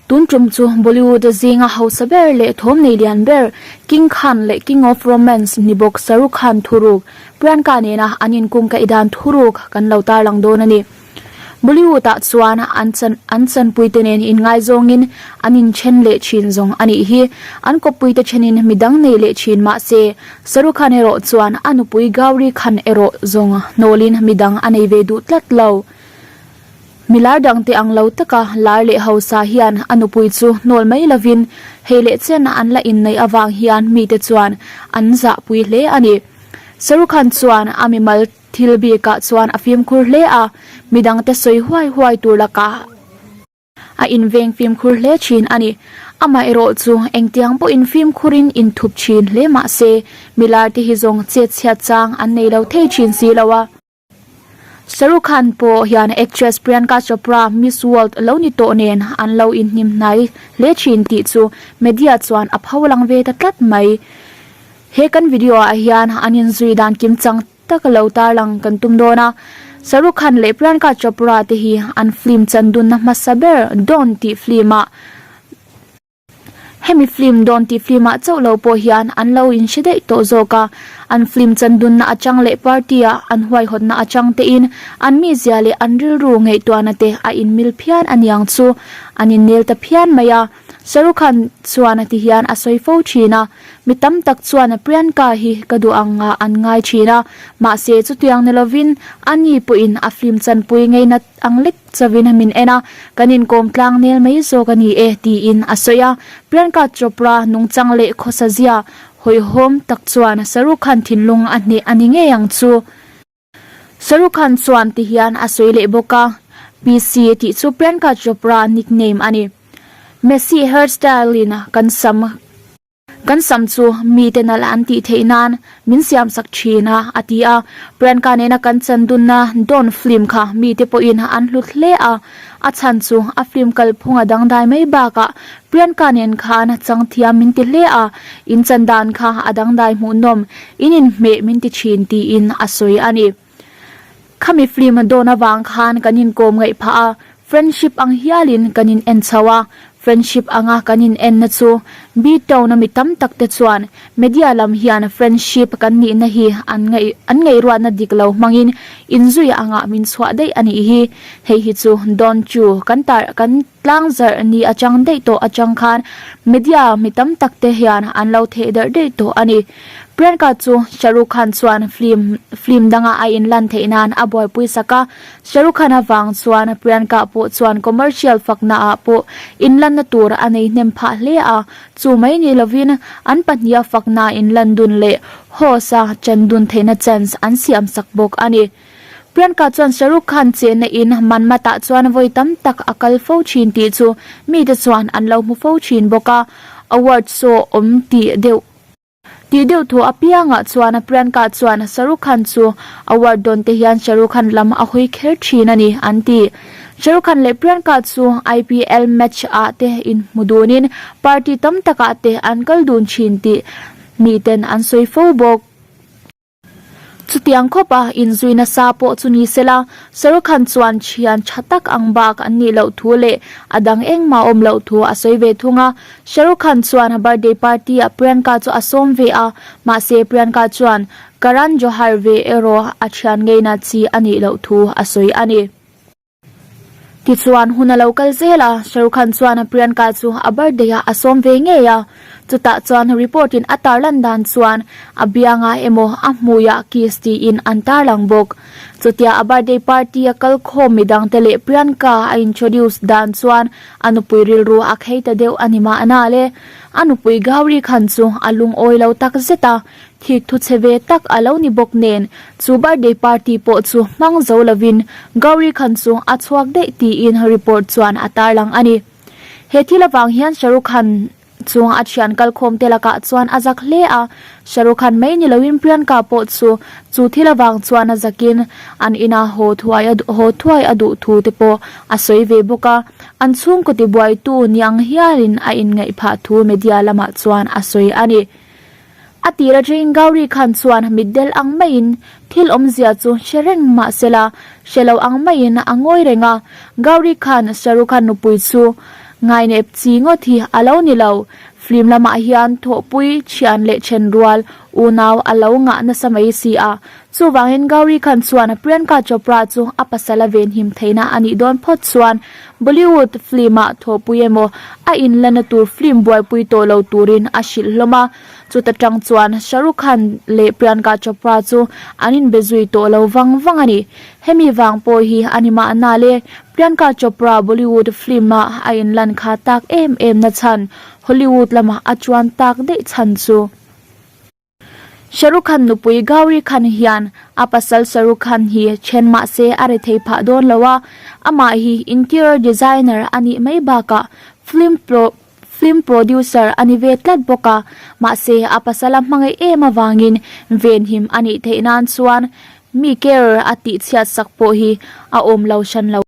Tun tum chu Bollywood zinga hausa ber leh thawm nei lian ber King Khan leh King of Romance ni bawk Shahrukh Khan thuruk, Priyanka nena an inkungkaih dan thuruk kan lo tarlang dawn a ni. Bollywood ah chuan an chan an chanpuite nen inngaizawngin an inthen leh thin zawng a nih hi. An kawppuite thenin midang nei leh thin mah se, Shahrukh Khan erawh chuan a nupui Gauri Khan erawh zawng hnawlin midang a nei ve duh tlat lo. Mi lar dangte ang lo taka lar leh hausa hian a nupui chu hnawl mai lovin hei leh chen an la inneih avang hian mite chuan an zahpui hle a ni. Shahrukh Khan chuan a mimal thil bikah chuan a fimkhur hle a, midangte sawi huai huai tur lakah a inveng fimkhur hle thin a ni. Amaherawh chu engtiang pawhin fimkhurin inthup thin hle mah se, mi larte hi zawng chet chhiat chang an nei lo thei thin si lo a. Shahrukh Khan pawh hian actress Priyanka Chopra Miss World lo ni tawh nen an lo inhnim hnai hle thin tih chu media chuan a pho lang ve ta tlat mai. He kan video ah hian an inzui dan kimchang tak lo tarlang kan tum dawn a. Shahrukh Khan leh Priyanka Chopra te hi an film chandunna hmasa ber Don tih film ah Hemi film dawn tih film ah chauh lo pawh hian an lo inhre daih tawh zawk a, an film chandunna atang leh party ah an huaihawtna atang te in an mizia leh an rilru ngaihtuahna te a inmil phian a niang chu an innel ta phian mai a. Shahrukh Khan chuan ti hian a sawi fo thin a, mi tam tak chuan Priyanka hi ka duh ang ah an ngai thin a, mahse chutiang ni lovin ani pawhin a film chanpui ngainat ang lek Chawin min en a, kan inkawm tlang nel mai zawk a ni e, tiin a sawi a. Priyanka Chopra nungchang leh khawsa zia hawihhawm tak chuan Shahrukh Khan thinlung a hneh a ni ngei ang chu. Shahrukh Khan chuan ti hian a sawi leh bawk a, PC tih chu Priyanka Chopra nickname a ni. Messi hairstyle in kan sam. Kan sam chu mite nalh an tih theih nan min siam sak thin a, a ti a. Priyanka nena kan chandunna Don film kha mite pawhin an hlut hle a. A chhan chu a film kalphung a dangdai mai bakah Priyanka nen khan chang thiam min ti hle a, in chan dan kha a dangdai hmuhnawm, in inhmeh min ti thin tiin a sawi a ni. Khami film dawn avang khan kan inkawm ngaih phah a, friendship ang hialin kan in en chho a, friendship anga kan in en na chu B-town a mi tam tak te chuan media lam hian friendship kan nihna hi an ngaih an ngaihruatna dik lo hmangin inzui angah min chhuah daih a nih hi. Hei hi chu dawn chu kan tar kan Tlang zarh ni atang daih tawh atang khan media mi tam tak te hian an lo theh darh daih tawh a ni. Priyanka chu Shah Rukh Khan chuan film film danga a inlan theih nan a buaipui sak a, Shah Rukh Khan avang chuan Priyanka pawh chuan commercial fakna ah pawh inlanna tur a nei hnem phah hle a, chu mai ni lovin an pahniha fakna inlan dun leh host a chan dun theihna chance an siam sak bawk a ni. Priyanka chuan Shah Rukh Khan chenna in Manmat ah chuan vawi tam tak a kal fo thin tih chu mite chuan an lo hmu fo thin bawk a, award show awm tih deuh tih deuh thu apiangah chuan Priyanka chuan Shah Rukh Khan chu award dawn te hian Shah Rukh Khan lam a hawi kher thin a ni an ti. Shah Rukh Khan leh Priyanka chu IPL match ah te inhmu dunin party tam takah te an kal dun thin tih miten an sawi fo bawk. Chutiang khawpa inzui nasa pawh chu ni sela, Shahrukh Khan chuan thian tha tak ang bak an nih loh thu leh a dang engmah awm loh thu a sawi ve thung a. Shahrukh Khan chuan birthday party ah Priyanka chu a sawm ve a, mahse Priyanka chuan Karan Johar ve erawh a thian ngeina chi a nih loh thu a sawi a ni. Tichuan hun a lo kal zel a, Shah Rukh Khan chuan Priyanka chu a birthday ah a sawm ve ngei a, chutah chuan report in a tarlan dan chuan a biangah emaw a hmuiah kiss tiin an tarlang bawk. Chutia a birthday party a kal khawm midang te leh Priyanka a introduce dan chuan a nupui rilru a khei ta deuh a ni mahna le. A nupui Gauri Khan chu a lungawi lo tak zet a, Thik thu chhe ve tak a lo ni bawk nen, chu birthday party pawh chu hmang zo lovin Gauri Khan chu a chhuak daih tiin report chuan a tarlang a ni. He thil avang hian Shah Rukh Khan chu a thian kalkhawm te lakah chuan a zak hle a, Shah Rukh Khan mai ni loin Priyanka pawh chu chu thil avang chuan a zakin an ina haw thuai a haw thuai a duh thu te pawh a sawi ve bawk a, an chhungkaw tibuaitu ni ang hialin a inngaih phah thu media lamah chuan a sawi a ni. A tir atangin Gauri khan chuan mitdel ang maiin thil awmzia chu hre reng mah sela, hre lo ang maiin a ngawi reng a. Gauri khan Shahrukh Khan nupui chu Ngainep chi ngawt hi a lo ni lo. Film lamah hian thawhpui, thian leh thenrual, unau a lo ngah nasa mai si a. Chuvangin Gauri Khan chuan Priyanka Chopra chu a pasal a venhim theihna a nih dawn phawt chuan Bollywood film-ah thawhpui emaw a inlana tur film buaipui tawh lo turin a hrilh hlawm a. Chuta tang chuan Shah Rukh Khan leh Priyanka Chopra chu an inbe zui tawh lo vang vang a ni. Hemi vang pawh hi a ni mahna le, Priyanka Chopra Bollywood film-ah a inlan kha tak em em na chhan, Hollywood lamah a chuan tak daih chhan chu. Shah Rukh Khan nupui Gauri Khan hian a pasal Shah Rukh Khan hi then mah se a re thei phah dawn lo a, amah hi interior designer a nih mai bakah film Film producer a ni ve tlat bawk a, mahse a pasal a hmangaih em avangin venhim a nih theih nan chuan mi care a tihchhiat sak pawh hi a awm lo hran lo.